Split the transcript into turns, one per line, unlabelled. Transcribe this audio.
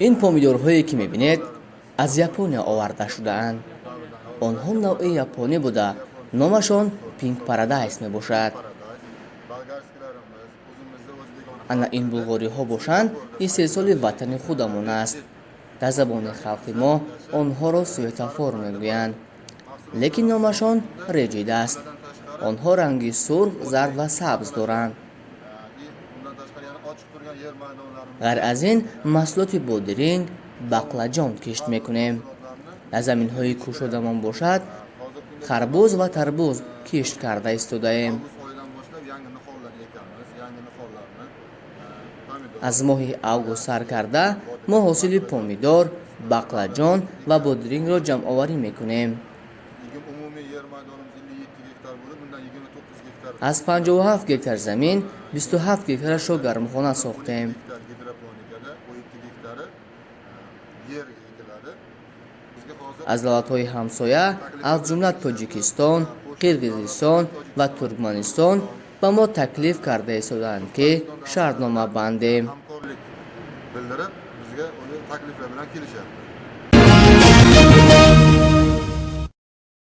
Ин помидорҳое, ки мебинед, аз Япония оварда шудаанд. Онҳо навъи японӣ буда, номашон Пинк Парадайс мебошад. Ана ин булғориҳо бошанд, истеҳсоли ватани худамон аст. Дар забони халқи мо онҳоро светофор мегӯянд, лекин номашон реҷид аст. Онҳо ранги сурх, зард ва сабз доранд. Ғайр аз ин, маҳсулоти бодиринг, бақлаҷон кишт мекунем. Дар заминҳои кушодамон бошад, харбуз ва тарбуз кишт карда истодаем. Аз моҳи август сар карда, мо ҳосили помидор, бақлаҷон ва бодирингро ҷамъоварӣ мекунем. Аз 57 гектар замин 27 гектарашро гармхона сохтем. Аз давлатҳои ҳамсоя, аз ҷумла Тоҷикистон, Қирғизистон ва Туркманистон ба мо таклиф карда истодаанд, ки шартнома бандем.